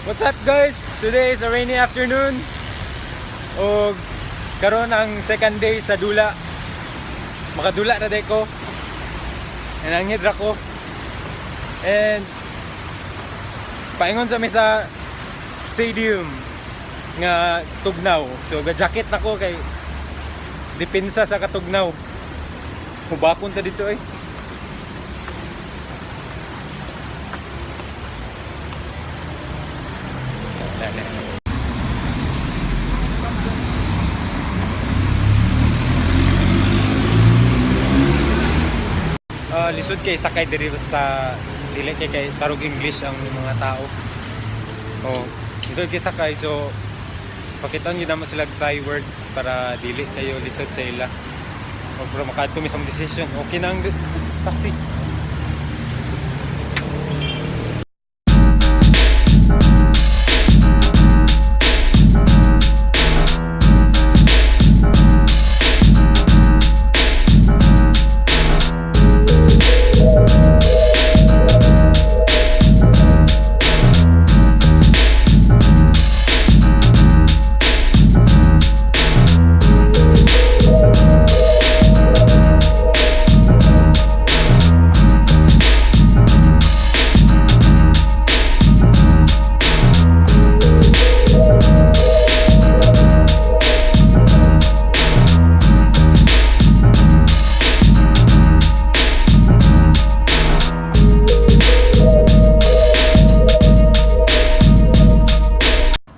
What's up, guys? Today is a rainy afternoon. O karon ang second day sa dula. Makadula na day ko. Nanangid ra ko. And paingon sa mi sa stadium nga tugnaw. So ga-jacket na ko kay depensa sa katugnaw. Hubakon ta dito eh. Ah, lisod kay sakay diri sa dili kay kay tarog English ang mga tao. Oh, lisod kay sakay, so pakitaan gyud namo sila Thai words para dili kayo lisod sa ila. O pero makaadto mi sa among decision. Okay na ang taxi.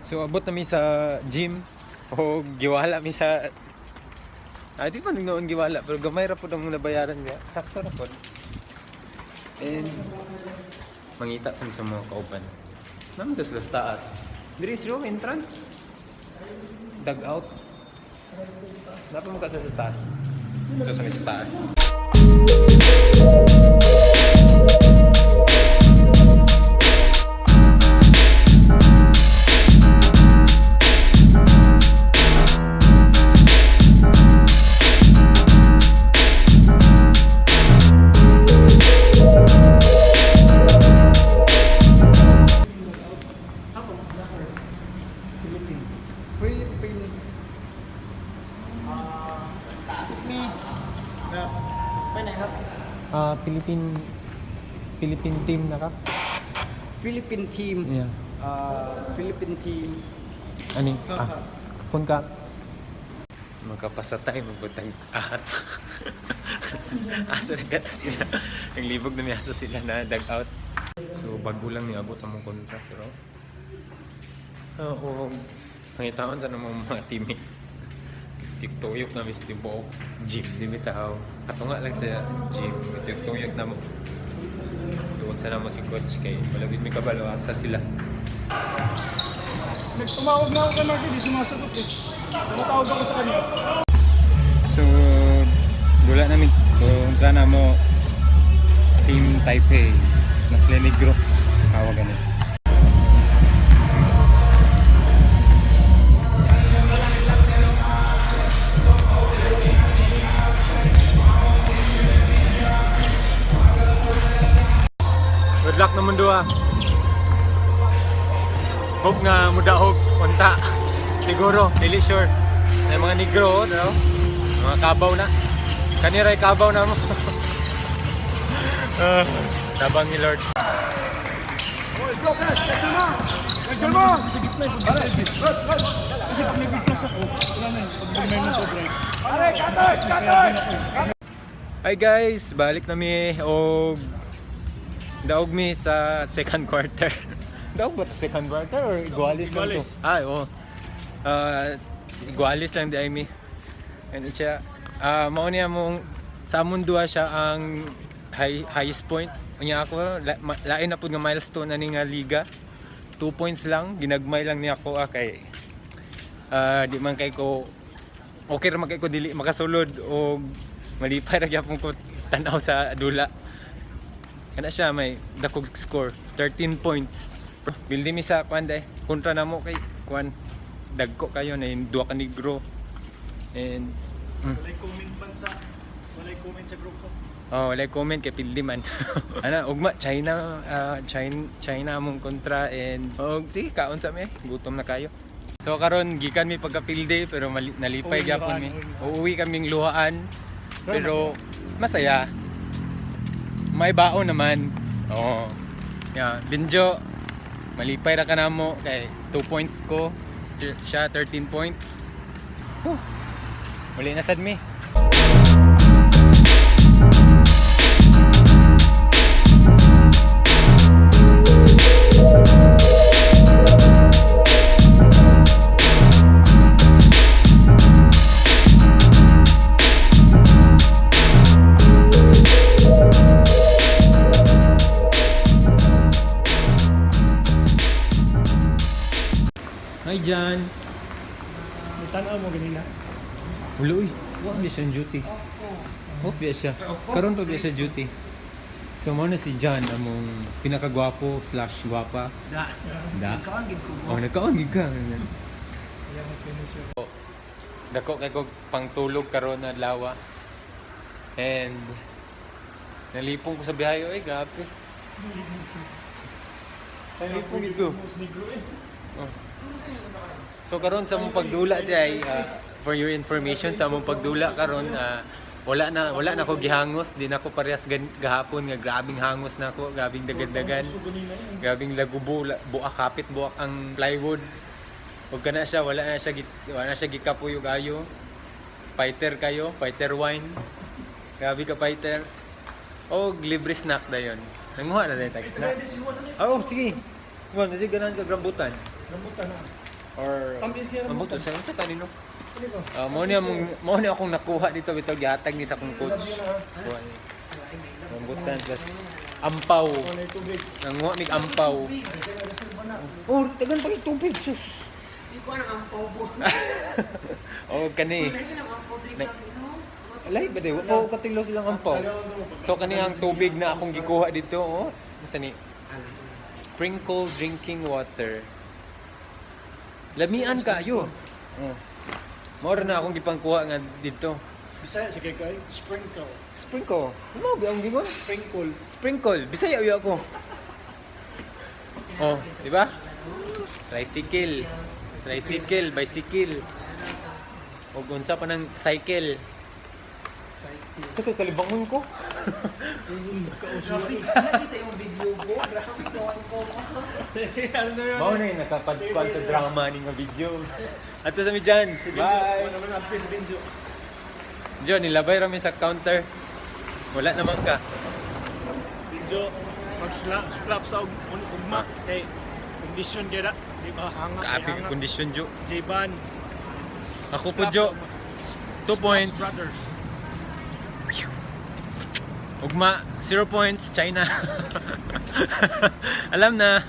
So abot na mi sa gym o giwala mi sa. Ah, di pa noon giwala pero gamay ra pud ang nabayaran niya. Sakto ra pud. And mangita sa mi sa mga kauban. Namo sila sa taas. Diri is room entrance. Dug out. Dapat mo ka sa taas. So sa mi sa taas. Philippine ซิดนีย์ครับไปไหนครับ Ah, Philippine Philippine team นะครับ ฟิลิปปินทีม Yeah. อ่าฟิลิปปินทีม Ani? Ah. Ah. Kun ka. Magkapasa tayo, magbutang ahat. Asa na gato sila. Naglibog na niya asa sila na dug out. So, bago lang niabot ang mong contract, pero. Oo. Pangitaon sa namang mga teammate. Tiktuyok na mis tibuok gym. Di bitaw. Katunga lang sa gym. Tiktuyok na mo. Tuon sa namo si coach kay malagid mi kabalo asa sila. Nagtumawag na ako kay Marky, di sumasagot eh. Tumatawag ako sa kanya. So, dula namin. So, kontra na mo Team Taipei. Na sila negro. Tawag ganun. Good luck naman duha. Hope nga mudahog unta. Siguro, dili sure. Ay mga negro, oh, no? Mga kabaw na. Kaniray kabaw na mo. Ah, tabang ni Lord. Sa gitna eh, pag Kasi pag nag-flash ako, wala na eh. Pag may sa drive. Hi guys, balik na mi og daog mi sa second quarter. Daog ba to second quarter or igualis lang to? Igualis. Ah, oo. Ah, igualis lang di ay mi. And siya, ah, mao niya mong sa amon duha siya ang highest point. Unya ako lain na pud nga milestone ani nga liga. 2 points lang, ginagmay lang niya ako ah, kay ah, di man kay ko okay ra man kay ko dili makasulod og malipay ra gyapon ko tan-aw sa dula. Kana siya may dakog score 13 points. Bildi mi sa kwan day kontra namo kay kwan dagko kayo na yung duha ka negro. And Walay comment man sa, walay comment sa grupo. Oh, wala comment kay pildi man. Ana, ugma China, China China among kontra and oh, sige kaon sa mi, gutom na kayo. So karon gikan mi pagka-pildi pero nalipay Uwi gyapon mi. Luhaan. Uuwi kaming Luhaan Pero pero masaya. May baon naman. Oo. Yeah, Binjo, malipay ra ka namo kay 2 points ko. Siya 13 points. Whew. Muli na sad mi. Hi, John. May tanaw mo ganina. Wala uy. Wa ba siya duty? Off ba siya? Karon pa ba siya duty? So mo na si John among pinakagwapo slash gwapa. Da. Da. Kaon gid ko. Oh, nagkaon gid ka. Kaya mag-finish yun. Dako kay kog pangtulog karon na adlaw. And nalipong ko sa biyahe oy, grabe. Nalipong gid ko. Negro eh. Oh. So karon sa mong pagdula di ay for your information, sa mong pagdula karon, wala na ko gihangos, di na ko parehas gahapon nga grabing hangos na ako, grabing dagad-dagan, Gusto ganina yun. grabing lagubo, buak kapit buak ang plywood. Ug kana siya wala na siya gikapoy ug ayo. Fighter kayo, fighter wine. Grabe ka fighter. Og libre snack dayon. Nanguha na dayon tag snack. Ready si Juan na. Oh, sige. Juan, kasi ganahan ka rambutan. Rambutan na. Or Tamis kaya rambutan rambutan. sa unsa kanino? Ano ba? Mao ni among mao ni akong nakuha dito bitaw gihatag ni sa akong coach. Kuha ni. Rambutan plus ampaw. Wala yung tubig. Nanguha mig ampaw. Oh, tagan pa yung tubig. Sus. Di ko ang ampaw po. Oh, kani. Lahi ng ampaw drink Nay- lang inom. Alay ba di? Wa pa ko katilo silang ampaw. So kani ang tubig na akong gikuha dito, oh. Unsa ni? Sprinkle drinking water. Lamian kayo. Oh. Mao ra na akong gipangkuha nga dito. Bisaya siya kay kay sprinkle. Sprinkle. Ano ba ang gingon? Sprinkle. Sprinkle. Bisaya uyo ako. Oh, di ba? Tricycle. Tricycle, bicycle. Og unsa pa ng cycle. Cycle. Ito kay kalibangon ko. Kauso. Grabe, lagi sa iyong video ko. Grabe, kawan ko. Ano na yun? Mao na yung nakapadpad sa drama ni nga video. Ato sa mi dyan. Bye. Wala naman ang si Benjo. John, nilabay rami sa counter. Wala naman ka. Benjo, mag-slap slap sa ugma kay kondisyon kay da. Di ba hanga kay Grabe ka hanga. kondisyon, Jo. J-Ban. Ako po, Jo. 2 points. Brothers. Ugma, 0 points, China. Alam na.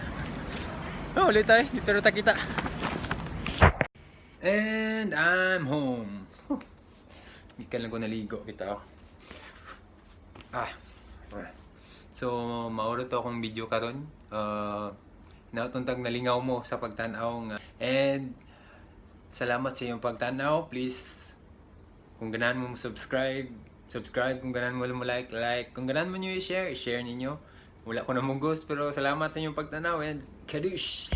Oh, ulit tayo. Dito na kita. And I'm home. Huh. Gikan lang ko naligo kita. Oh. Ah. So, mauro to akong video karon. Nautuntag nalingaw mo sa pagtan-aw nga. And salamat sa iyong pagtanaw. Please, kung ganahan mo subscribe, subscribe. Kung ganahan mo mo like, like. Kung ganahan mo nyo i-share, i-share ninyo. Wala ko na mong gusto, pero salamat sa inyong pagtanaw and kadush!